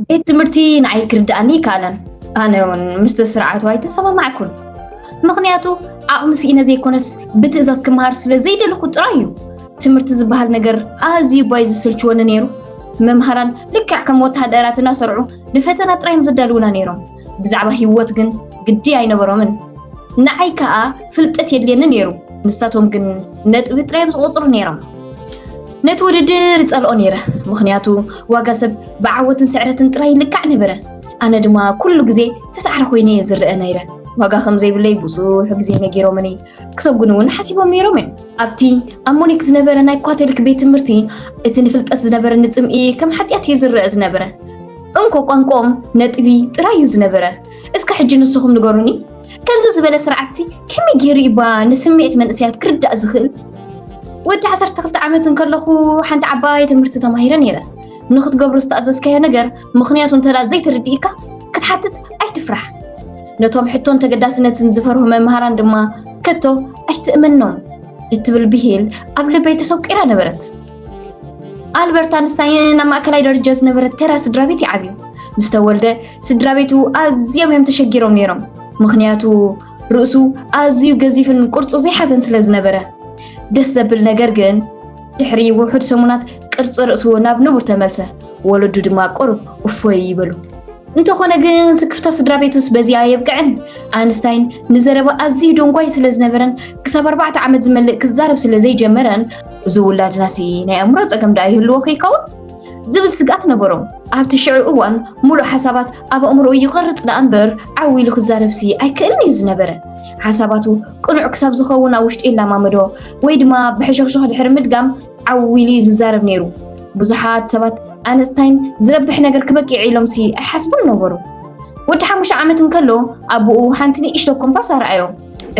ቤት ትምህርቲ ንዓይ ክርድኣኒ ይከኣለን። ኣነ እውን ምስቲ ስርዓቱ ኣይተሰማማዕኩን። ምኽንያቱ ዓቕሚ ስኢነ ዘይኮነስ ብትእዛዝ ክመሃር ስለ ዘይደለኹ ጥራይ እዩ። ትምህርቲ ዝበሃል ነገር ኣዝዩ እኳ እዩ ዝስልችወኒ ነይሩ። መምሃራን ልክዕ ከም ወተሃደራት እናሰርዑ ንፈተና ጥራይ እዮም ዘዳልዉና ነይሮም። ብዛዕባ ህይወት ግን ግዲ ኣይነበሮምን። ንዓይ ከኣ ፍልጠት የድልየኒ ነይሩ። ንሳቶም ግን ነጥቢ ጥራይ እዮም ዝቖጽሩ ነይሮም። ነቲ ውድድር ይጸልኦ ነይረ፣ ምኽንያቱ ዋጋ ሰብ ብዓወትን ስዕረትን ጥራይ ይልካዕ ነበረ። ኣነ ድማ ኩሉ ግዜ ተሳዕረ ኮይነ እየ ዝረአ ነይረ። ዋጋ ከም ዘይብለይ ብዙሕ ግዜ ነጊሮምኒ፣ ክሰጉኒ እውን ሓሲቦም ነይሮም እዮም። ኣብቲ ኣብ ሙኒክ ዝነበረ ናይ ካቶሊክ ቤት ትምህርቲ፣ እቲ ንፍልጠት ዝነበረኒ ጽምኢ ከም ሓጢኣት እዩ ዝረአ ዝነበረ። እንኮ ቋንቋኦም ነጥቢ ጥራይ እዩ ዝነበረ። እስከ ሕጂ ንስኹም ንገሩኒ፣ ከምዚ ዝበለ ስርዓትሲ ከመይ ገይሩ እዩ ባ ንስምዒት መንእሰያት ክርዳእ ዝኽእል? ወዲ ዓሰርተ ክልተ ዓመት እንከለኹ ሓንቲ ዓባይ ትምህርቲ ተማሂረ ነይረ። ንኽትገብሮ ዝተኣዘዝካዮ ነገር ምኽንያቱ እንተ ዘይተረዲእካ ክትሓትት ኣይትፍራሕ። ነቶም ሕቶን ተገዳስነትን ዝፈርሁ መምሃራን ድማ ከቶ ኣይትእመኖም እትብል ብሂል ኣብ ልበይ ተሰቂራ ነበረት። ኣልበርት ኣንስታይን ኣብ ማእከላይ ደረጃ ዝነበረ ተራ ስድራ ቤት እዩ ዓብዩ። ምስ ተወልደ ስድራ ቤቱ ኣዝዮም እዮም ተሸጊሮም ነይሮም። ምኽንያቱ ርእሱ ኣዝዩ ገዚፍን ቅርጹ ዘይሓዘን ስለ ዝነበረ። ደስ ዘብል ነገር ግን ድሕሪ ውሑድ ሰሙናት ቅርጺ ርእሱ ናብ ንቡር ተመልሰ። ወለዱ ድማ ቁሩብ እፎይ ይበሉ። እንተኾነ ግን ስክፍታ ስድራ ቤቱስ በዚኣ ኣየብቅዕን። ኣንስታይን ንዘረባ ኣዝዩ ደንጓይ ስለ ዝነበረን ክሳብ ኣርባዕተ ዓመት ዝመልእ ክዛረብ ስለ ዘይጀመረን እዚ ውላድናሲ ናይ ኣእምሮ ጸገም ደኣ ይህልዎ ከይከውን ዝብል ስግኣት ነበሮም። ኣብቲ ሽዑ እዋን ሙሉእ ሓሳባት ኣብ ኣእምሮኡ ይቐርጽ ደኣ እምበር ዓው ኢሉ ክዛረብሲ ኣይክእልን እዩ ዝነበረ። ሓሳባቱ ቅኑዕ ክሳብ ዝኸውን ኣብ ውሽጡ ይለማመዶ ወይ ድማ ብሕሹኽሹኽ ድሕሪ ምድጋም ዓው ኢሉ እዩ ዝዛረብ ነይሩ። ብዙሓት ሰባት ኣንስታይን ዝረብሕ ነገር ክበቂዑ ኢሎምሲ ኣይሓስቡን ነበሩ። ወዲ ሓሙሽተ ዓመት እንከሎ ኣቦኡ ሓንቲ ንእሽቶ ኮምፓስ ኣርኣዮ።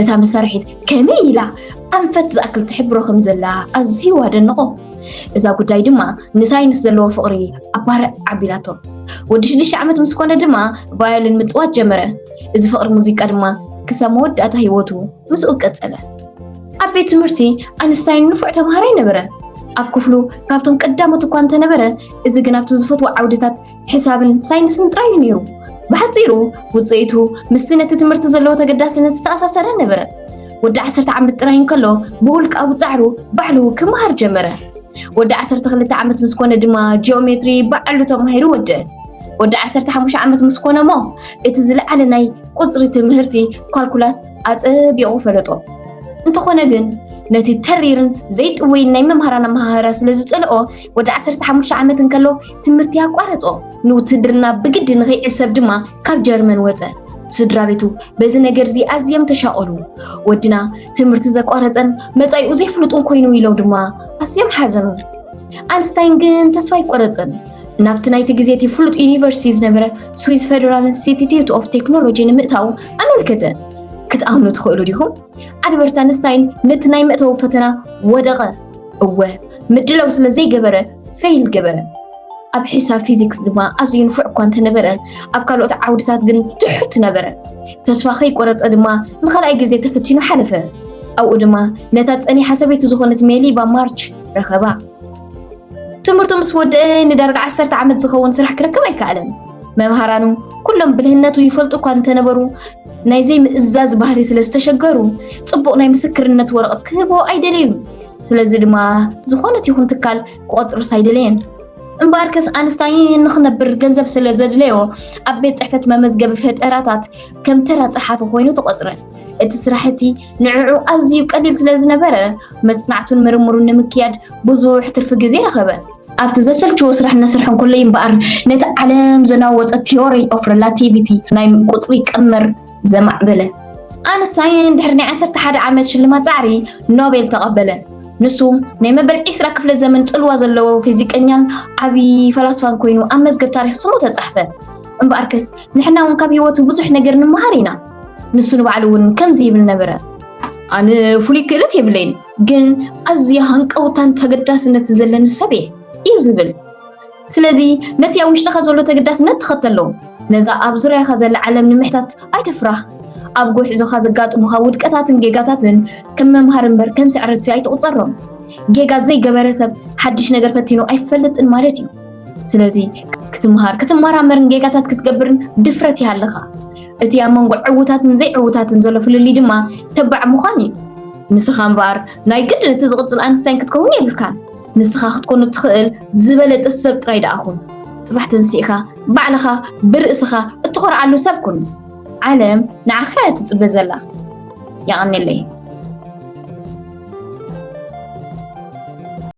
እታ መሳርሒት ከመይ ኢላ ኣንፈት ዝኣክል ትሕብሮ ከም ዘላ ኣዝዩ ኣደነቖ። እዛ ጉዳይ ድማ ንሳይንስ ዘለዎ ፍቕሪ ኣብ ባርዕ ኣቢላቶ። ወዲ ሽዱሽተ ዓመት ምስ ኮነ ድማ ቫዮሊን ምጽዋት ጀመረ። እዚ ፍቕሪ ሙዚቃ ድማ ክሳብ መወዳእታ ህይወቱ ምስኡ ቀጸለ። ኣብ ቤት ትምህርቲ ኣንስታይን ንፉዕ ተምሃራይ ነበረ። ኣብ ክፍሉ ካብቶም ቀዳሞት እኳ እንተነበረ፣ እዚ ግን ኣብቲ ዝፈትዎ ዓውድታት ሕሳብን ሳይንስን ጥራይ እዩ ነይሩ። ብሓጺሩ ውጽኢቱ ምስቲ ነቲ ትምህርቲ ዘለዎ ተገዳስነት ዝተኣሳሰረ ነበረ። ወዲ ዓሰርተ ዓመት ጥራይ እንከሎ ብውልቃዊ ጻዕሩ ባዕሉ ክመሃር ጀመረ። ወዲ ዓሰርተ ክልተ ዓመት ምስ ኮነ ድማ ጂኦሜትሪ ባዕሉ ተማሂሩ ወደአ። ወዲ ዓሰርተ ሓሙሽተ ዓመት ምስ ኮነ እሞ እቲ ዝለዓለ ናይ ቁጽሪ ትምህርቲ ካልኩላስ ኣጸቢቑ ፈለጦ። እንተኾነ ግን ነቲ ተሪርን ዘይጥወይን ናይ መምሃራን ኣመሃህራ ስለ ዝጸልኦ ወዲ ዓሰርተ ሓሙሽተ ዓመት እንከሎ ትምህርቲ ኣቋረጾ። ንውትድርና ብግዲ ንኸይዕሰብ ድማ ካብ ጀርመን ወጸ። ስድራ ቤቱ በዚ ነገር እዚ ኣዝዮም ተሻቐሉ። ወድና ትምህርቲ ዘቋረጸን መጻኢኡ ዘይፍሉጥን ኮይኑ ኢሎም ድማ ኣዝዮም ሓዘኑ። ኣንስታይን ግን ተስፋ ኣይቆረጸን። ናብቲ ናይቲ ግዜ እቲ ፍሉጥ ዩኒቨርሲቲ ዝነበረ ስዊስ ፌደራል ኢንስቲትዩት ኦፍ ቴክኖሎጂ ንምእታው ኣመልከተ። ክትኣምኑ ትኽእሉ ዲኹም? ኣልበርት ኣንስታይን ነቲ ናይ መእተዊ ፈተና ወደቐ። እወ፣ ምድላው ስለ ዘይገበረ ፌይል ገበረ። ኣብ ሒሳብ ፊዚክስ ድማ ኣዝዩ ንፉዕ እኳ እንተነበረ ኣብ ካልኦት ዓውድታት ግን ትሑት ነበረ። ተስፋ ከይቆረጸ ድማ ንኻልኣይ ግዜ ተፈቲኑ ሓለፈ። ኣብኡ ድማ ነታ ጸኒሓ ሰበይቱ ዝኾነት ሜሊባ ማርች ረኸባ። ትምህርቱ ምስ ወደአ ንዳርጋ ዓሰርተ ዓመት ዝኸውን ስራሕ ክረክብ ኣይከኣለን። መምሃራኑ ኩሎም ብልህነቱ ይፈልጡ እኳ እንተነበሩ ናይ ዘይምእዛዝ ባህሪ ስለ ዝተሸገሩ ጽቡቕ ናይ ምስክርነት ወረቐት ክህቦ ኣይደለዩን። ስለዚ ድማ ዝኾነት ይኹን ትካል ክቖጽርስ ኣይደለየን። እምበኣርከስ ኣንስታይን ንኽነብር ገንዘብ ስለ ዘድለዮ ኣብ ቤት ጽሕፈት መመዝገቢ ፈጠራታት ከም ተራ ጸሓፊ ኮይኑ ተቖጽረ። እቲ ስራሕ እቲ ንዕዑ ኣዝዩ ቀሊል ስለ ዝነበረ መጽናዕቱን ምርምሩን ንምክያድ ብዙሕ ትርፊ ግዜ ረኸበ። ኣብቲ ዘሰልችዎ ስራሕ እናሰርሐ እንከሎ እምበኣር ነቲ ዓለም ዘናወጸ ቲዮሪ ኦፍ ሬላቲቪቲ ናይ ቁጽሪ ቀመር ዘማዕበለ። ኣንስታይን ድሕሪ ናይ ዓሰርተ ሓደ ዓመት ሽልማት ጻዕሪ ኖቤል ተቐበለ። ንሱ ናይ መበል ዕስራ ክፍለ ዘመን ጽልዋ ዘለዎ ፊዚቀኛን ዓቢ ፈላስፋን ኮይኑ ኣብ መዝገብ ታሪኽ ስሙ ተጻሕፈ። እምበኣርከስ ንሕና እውን ካብ ህይወቱ ብዙሕ ነገር ንምሃር ኢና። ንሱ ንባዕሉ እውን ከምዚ ይብል ነበረ፣ ኣነ ፍሉይ ክእለት የብለይን፣ ግን ኣዝያ ሃንቀውታን ተገዳስነት ዘለኒ ሰብ እየ እዩ ዝብል። ስለዚ ነቲ ኣብ ውሽጥኻ ዘሎ ተገዳስነት ተኸተሎ። ነዛ ኣብ ዙርያኻ ዘላ ዓለም ንምሕታት ኣይትፍራህ። ኣብ ጉዕዞኻ ዘጋጥሙኻ ውድቀታትን ጌጋታትን ከም መምሃሪ እምበር ከም ስዕረትሲ ኣይትቑጸሮም። ጌጋ ዘይገበረ ሰብ ሓድሽ ነገር ፈቲኑ ኣይፈልጥን ማለት እዩ። ስለዚ ክትምሃር፣ ክትመራመርን ጌጋታት ክትገብርን ድፍረት ይሃልኻ። እቲ ኣብ መንጎ ዕዉታትን ዘይዕዉታትን ዘሎ ፍልልይ ድማ ተባዕ ምዃን እዩ። ንስኻ እምበኣር ናይ ግድን እቲ ዝቕጽል ኣንስታይን ክትከውን የብልካን። ንስኻ ክትኮኑ እትኽእል ዝበለጸ ሰብ ጥራይ ደኣ ኩን። ጽባሕ ተንሲእካ ባዕልኻ ብርእስኻ እትኾርዓሉ ሰብ ኩን። ዓለም ንዓኻ እያ ትጽበ ዘላ። የቐንየለይ።